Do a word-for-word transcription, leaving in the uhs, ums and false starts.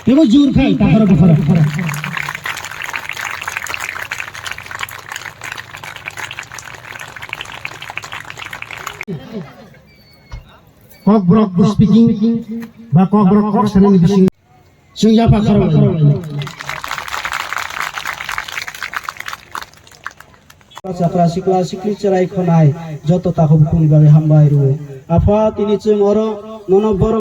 Tebo jur khai, takhara bukhara. Kokborok speaking ba Kokborok kok sanani bising. Chwng yapha khorang lai. Chakra sikla sikli cherai khonai joto takhuk bukhukni bagwi hambai rwo. Apha tini chwng oro nono borok